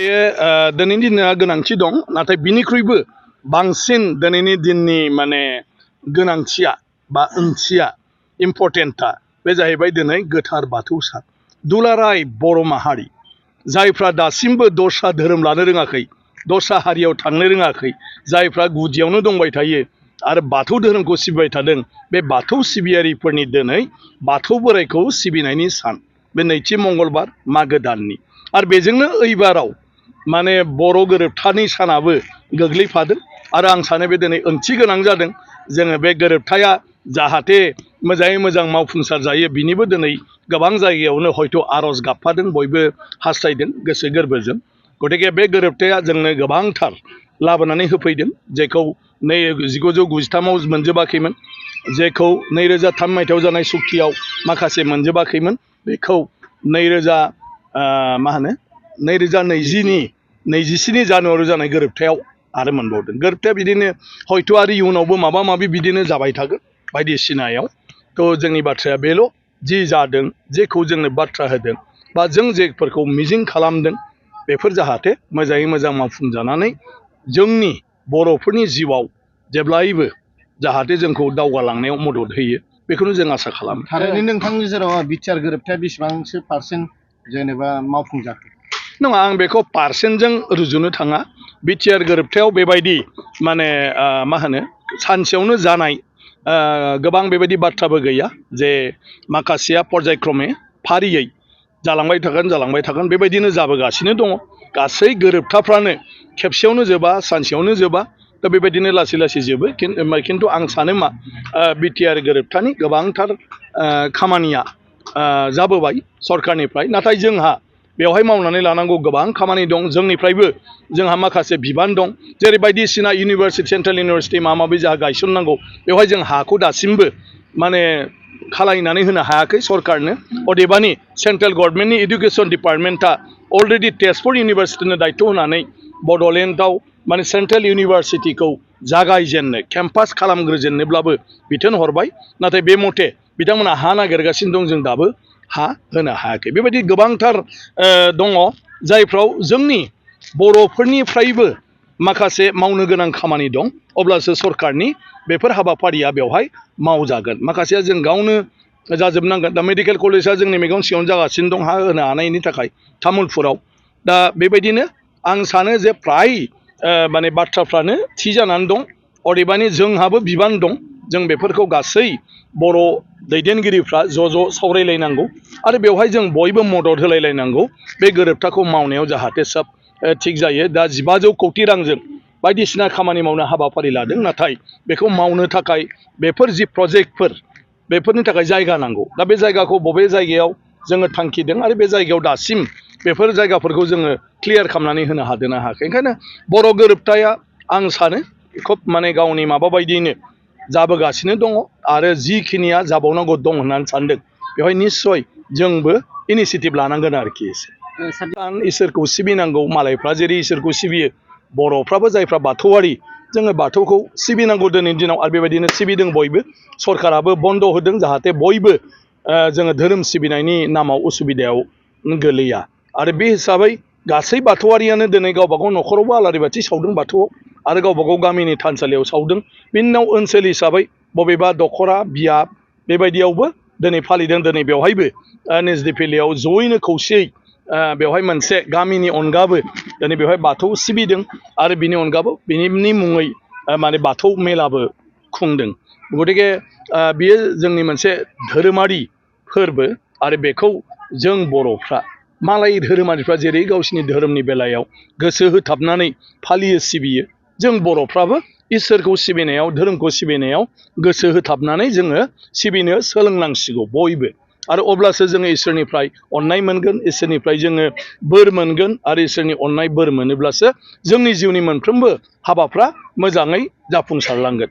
दिनैनि दिना गोनांथि दं नाथाय बिनिख्रुइबो बांसिन दिनैनि दिननि माने गोनांथिया बा ओंथिया इम्परटेन्टआ बे जाहैबाय दिनै गोथार बाथौ सान दुलाराय बर' माहारि जायफ्रा दासिमबो दस्रा धोरोम लानो रोङाखै दस्रा हारियाव थांनो रोङाखै जायफ्रा गुदियावनो दंबाय थायो आरो बाथौ धोरोमखौ सिबिबाय थादों बे बाथौ सिबियारिफोरनि दिनै बाथौ बोराइखौ सिबिनायनि सान बे नैथि मंगलबार मागो दाननि आरो बेजोंनो ओइबाराव माने बर' गोरोबथानि सानाबो गोग्लैफादों आरो आं सानो बे दिनै ओंथि गोनां जादों जोङो बे गोरोबथाया जाहाथे मोजाङै मोजां मावफुंसार जायो बिनिबो दिनै गोबां जायगायावनो हयथ' आर'ज गाबफादों बयबो हास्थायदों गोसो गोरबोजों गतिके बे गोरोबथाया जोंनो गोबांथार लाबोनानै होफैदों जेखौ 1993आव मोनजोबाखैमोन जेखौ 2003 मायथाइयाव जानाय सुक्तियाव माखासे मोनजोबाखैमोन बेखौ 2020नि जानुवारियाव जानाय गोरोबथायाव आरो मोनबावदों गोरोबथाया बिदिनो हयथ' आरो इयुनावबो माबा माबि बिदिनो जाबाय थागोन बायदिसिनायाव थ' जोंनि बाथ्राया बेल' जि जादों जेखौ जोंनो बाथ्रा होदों बा जों जेफोरखौ मिजिं खालामदों बेफोर जाहाथे मोजाङै मोजां मावफुंजानानै जोंनि बर'फोरनि जिउआव जेब्लायबो जाहाथे जोंखौ दावगालांनायाव मदद होयो बेखौनो जों आसा खालामो। थारैनो नोंथांनि जेराव बिटिआर गोरोबथाया बेसेबांसो पार्सेन्ट जेनेबा मावफुंजाखो? नङा आं बेखौ पार्सेन्टजों रुजुनो थाङा बिटिआर गोरोबथायाव बेबायदि माने सानसेयावनो जानाय गोबां बेबायदि बाथ्राबो गैया जे माखासेया पर्यायक्रमे फारियै जालांबाय थागोन बेबायदिनो जाबोगासिनो दङ गासै गोरोबथाफ्रानो खेबसेयावनो जोबा सानसेयावनो जोबा दा बेबायदिनो लासै लासै जोबो खिन्थु आं सानो मा बिटिआर गोरोबथानि गोबांथार खामानिया जाबोबाय सरकारनिफ्राय नाथाय जोंहा बेवहाय मावनानै लानांगौ गोबां खामानि दं जोंनिफ्रायबो जोंहा माखासे बिबान दं जेरै बायदिसिना इउनिभारसिटि सेन्ट्रेल इउनिभारसिटि माबा माबि जोंहा गायसननांगौ बेवहाय जों हाखौ दासिमबो माने खालायनानै होनो हायाखै सरकारनो अदेबानि सेन्ट्रेल गभर्नमेन्टनि इडुकेसन डिपार्टमेन्टआ अलरेडि तेजपुर इउनिभारसिटिनो दायथ' होनानै बड'लेण्डआव माने सेन्ट्रेल इउनिभारसिटिखौ जागायजेननो केम्पास खालामग्रोजेननोब्लाबो बिथोन हरबाय नाथाय बे मथे बिथांमोना हा नागिरगासिनो दं जों दाबो हा होनो हायाखै बेबायदि गोबांथार दङ जायफ्राव जोंनि बर'फोरनिफ्रायबो माखासे मावनो गोनां खामानि दं अब्लासो सरकारनि बेफोर हाबाफारिया बेवहाय मावजागोन माखासेया जों गावनो जाजोबनांगोन दा मेडिकेल कलेजआ जोंनि मेगन सिगाङावनो जागासिनो दं हा होनो हानायनि थाखाय तामुलपुराव दा बेबायदिनो आं सानो जे फ्राय माने बाथ्राफ्रानो थि जानानै दं अदेबानि जोंहाबो बिबान दं जों बेफोरखौ गासै बर' दैदेनगिरिफ्रा ज' सावरायलायनांगौ आरो बेवहाय जों बयबो मदद होलायलायनांगौ बे गोरोबथाखौ मावनायाव जाहाथे सब थिग जायो दा 1500 कौटि रांजों बायदिसिना खामानि मावनो हाबाफारि लादों नाथाय बेखौ मावनो थाखाय बेफोर जि प्रजेक्टफोर बेफोरनि थाखाय जायगा नांगौ दा बे जायगाखौ बबे जायगायाव जोङो थांखिदों आरो बे जायगायाव दासिम बेफोर जायगाफोरखौ जोङो क्लियार खालामनानै होनो हादोंना हायाखै ओंखायनो बर' गोरोबथाया आं सानो खोब माने गावनि माबा बायदियैनो जाबोगासिनो दङ आरो जिखिनिया जाबावनांगौ दं होननानै सानदों बेवहाय निस्सय जोंबो इनिसियेटिभ लानांगोन आरोखि इसोरखौ सिबिनांगौ मालायफ्रा जेरै इसोरखौ सिबियो बर'फ्राबो जायफ्रा बाथौआरि जोङो बाथौखौ सिबिनांगौ दिनैनि दिनाव आरो बेबायदिनो सिबिदों बयबो सरकाराबो बन्द होदों जाहाथे बयबो जोङो धोरोम सिबिनायनि नामाव उसुबिदायाव गोलैया आरो बे हिसाबै गासै बाथौआरियानो दिनै गावबा गाव न'खरावबो आलारि बाथि सावदों बाथौआव आरो गावबा गाव गामिनि थानसालियाव सावदों बिनि उनाव ओनसोल हिसाबै बबेबा दख'रा बिया बेबायदियावबो दिनै फालिदों दिनै बेवहायबो निजदिफिलियाव जयैनो खौसेयै बेवहाय मोनसे गामिनि अनगाबो दिनै बेवहाय बाथौ सिबिदों आरो बिनि अनगाबो बिनि मुङै माने बाथौ मेलाबो खुंदों गतिके बियो जोंनि मोनसे धोरोमारि फोरबो आरो बेखौ जों बर'फ्रा मालाय धोरोमारिफ्रा जेरै गावसिनि धोरोमनि बेलायाव गोसो होथाबनानै फालियो सिबियो जों बर'फ्राबो इसोरखौ सिबिनायाव धोरोमखौ सिबिनायाव गोसो होथाबनानै जोङो सिबिनो सोलोंनांसिगौ बयबो आरो अब्लासो जोङो इसोरनिफ्राय अननाय मोनगोन इसोरनिफ्राय जोङो बोर मोनगोन आरो इसोरनि अननाय बोर मोनोब्लासो जोंनि जिउनि मोनफ्रोमबो हाबाफ्रा मोजाङै जाफुंसारलांगोन